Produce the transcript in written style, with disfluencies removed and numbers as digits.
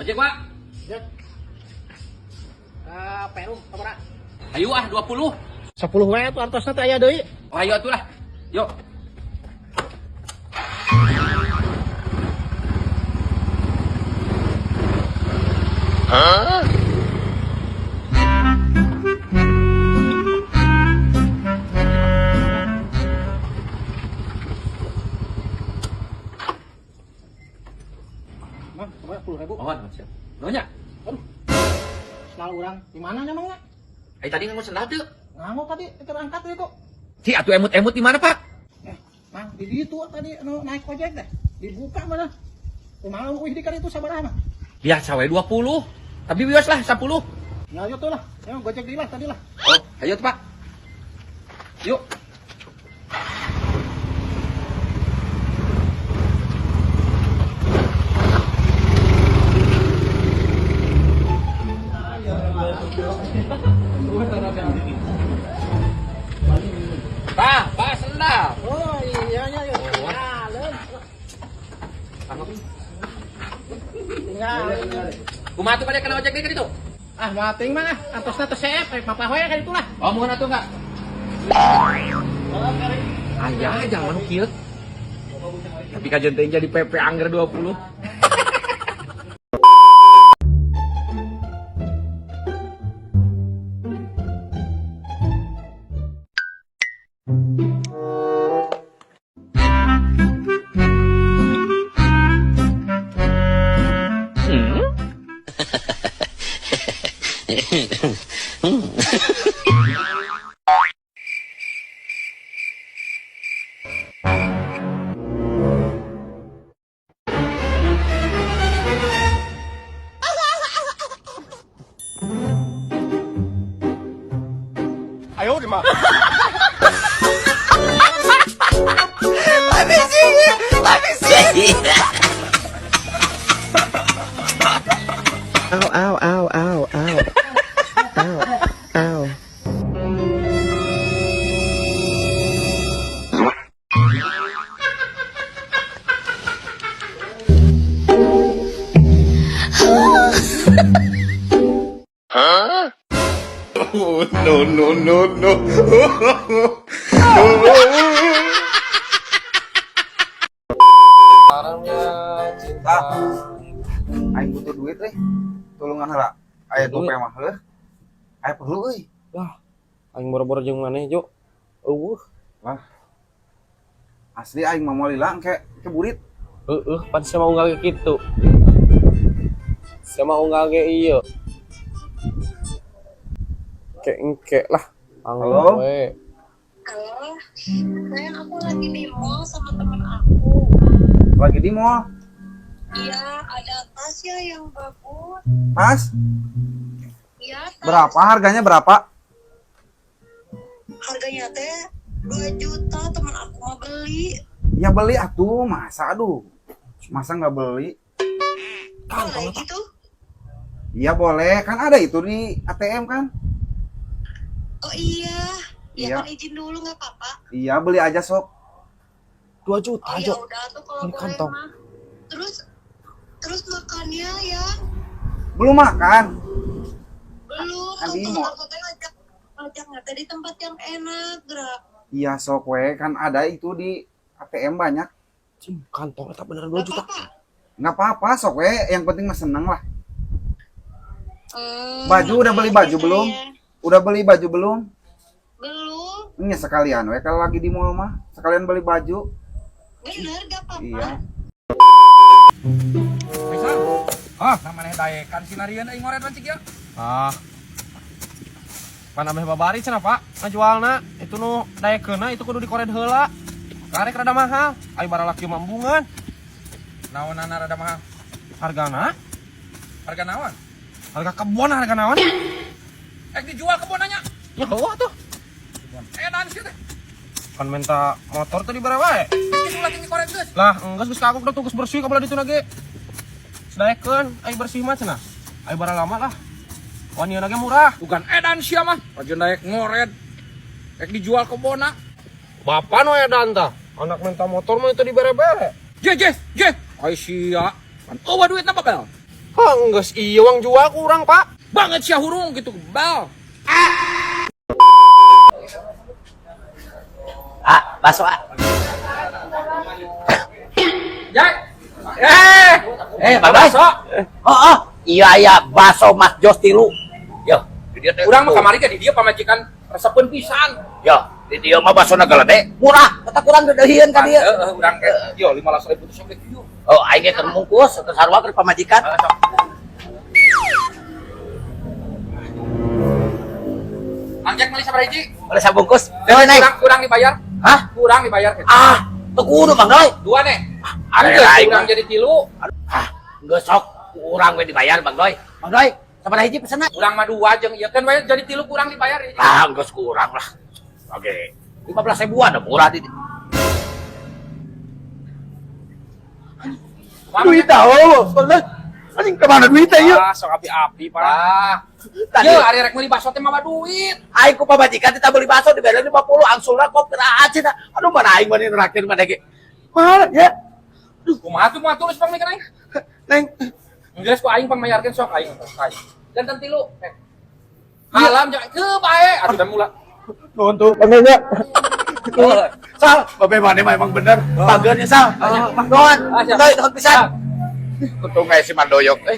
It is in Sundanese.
Ojek, Pak. Jek. Ka Perum sabaraha? Ayo ah 20. 10 we atuh artosna teh aya deui. Oh, ayo atuh lah. Yuk. Mang, sabaraha 10.000. Mohon, siap. Nonya. Aduh. Selalu urang di mana nya Mang nya? Eh tadi nganggo sendal tuh. Nganggo tadi terangkat itu. Ci atuh emut-emut di mana, Pak? Eh, Mang, di ditu tadi anu naik ojek teh. Dibuka mana? Kumaha euy di itu sabaraha mah? Biasa we 20. Tapi wios lah 10. Ya ayo tuh lah. Ayo gojek deui lah tadi lah. Oh, ayo tuh, Pak. Yuk. Pak, Pak sendal. Oh iya iya iya. Tinggalin. Tinggalin. Kumaha tuh pada kena ojek deui ka ditu? Ah, moal teuing mah ah, antosna teu seep, eh papa we ka ditu lah. Oh, mohon atuh enggak? Ayah, jangan kieu. Tapi kajian teh jadi PP angger 20. Ow, ow, ow, ow, ow. Ow, ow. Oh, no, no, no, no. Ah, aing butuh duit euy. Tulungan heula. Aya gope mah heuh. Aya perlu euy. Lah, aing boro-boro jeung maneh, Jo. Eueuh. Wah. Asli aing mah moal lila engke keburit. Heueuh, pan sia mah unggal ge kitu. Sia mah unggal ge ieu. Engke engke lah. Halo? Anggur we. Halo, sayang aku lagi di mall sama temen aku. Lagi di mall. Iya, ada tas ya yang bagus. Tas Iya, tas. berapa harganya berapa? Harganya teh 2 juta, temen aku mau beli. Ya beli atuh, masa aduh. Masa nggak beli? Boleh gitu? Iya boleh, kan ada itu di ATM kan? Oh iya, ya Iya. kan izin dulu nggak apa-apa. Iya, beli aja sok. 2 juta, Oh Jo. ya udah tuh kalau Ini boleh kantong. mah. Terus terus makannya yang Belum makan. belum. Kan di Temen mall. aku teh ngajak ngajak teh di tempat yang enak, gerak. Iya sok we, kan ada itu di ATM banyak. Cing, kantong eta bener 2 Nggak juta. apa-apa. Nggak apa-apa sok we, yang penting mah seneng lah. Hmm, Baju udah beli baju makasih, belum? sayang. Udah beli baju belum? Belum. Ini sekalian we kalau lagi di mall mah, sekalian beli baju. Bener, gak apa-apa. Iya. Faisal. Ah, namanya daekan sinarieun euy ngoret mancik ya. Ah. Pan ameh babari cenah, Pak. Ngajualna itu nu daekeunna itu kudu dikored heula. Karek rada mahal, ai baralaki mah embungan. Naonana rada mahal? Hargana? Harga naon? Harga kebon harga naon? Eh dijual kebonanya. Ya heueuh tuh. Edan sih teh. Kan minta motor tadi berapa wae? Geus ulah tinggi koret geus. Lah, enggeus geus kagok dah tugas bersih kabelah ditu ge. Sedaekeun, ai bersih mah cenah. Ai bara lama lah. Wanian ge murah. Bukan edan sia mah, rajin daek ngoret. Rek dijual kebona. Bapak nu edan tah. Anak minta motor mah itu dibere-bere. Je je je. Ai sia. Pan eueuh duitna babel. Hah, geus ieu uang jual kurang, Pak. Banget sia hurung gitu bal. Ah, bakso ah. Jack. Eh, Eh, Bang Doi. bakso. Oh, oh. Iya, iya, bakso Mas Jos tilu. Yo, di dieu teh. Urang mah kamari ge di dieu pamajikan resepeun pisan. Yo, di dieu mah basona galede, murah, kata kurang deudeuhieun ka dieu. Heeh, urang ge yo 15.000 teh sok kieu. Oh, aing ge keur mungkus, keur sarua keur pamajikan. Heeh, sok. Mang Jack meuli sabaraha hiji? Boleh sabungkus? Deui, Neng. Kurang kurang dibayar. Hah? Kurang dibayar gitu. Ah, teu kudu Bang Doi. Dua nih. Are Geus, aing kurang mah. jadi tilu. Ah, geus sok kurang we dibayar Bang Doi. Bang Doi, sabaraha hiji pesenna? Urang mah dua jeung ieu kan we jadi tilu kurang dibayar hiji. Ah, geus kurang lah. Oke. 15 ribuan dah murah di. Kumaha, Duit tahu, anjing kemana duitnya yuk? Ah, sok api-api, Pak. Ah. Tadi Ye, ari rek meuli bakso teh mawa duit. aing ku pamajikan kita beli bakso dibere 50 angsulna kop kena cenah. Aduh mana aing mah nraktir mana ge. Mana ya? Kumaha tuh kumaha tulus pang mikir aing. Neng, Geus ku aing pangmayarkeun sok aing aing. Janten tilu. Eh. Halam jangan ke bae atuh dan mula. nuhun tuh, panggilnya. Sal, babe mana mah emang bener. Pagernya Sal. Nuhun. Ah, siap. Doi, nuhun pisan. Untung aja si Mandoyok. Eh.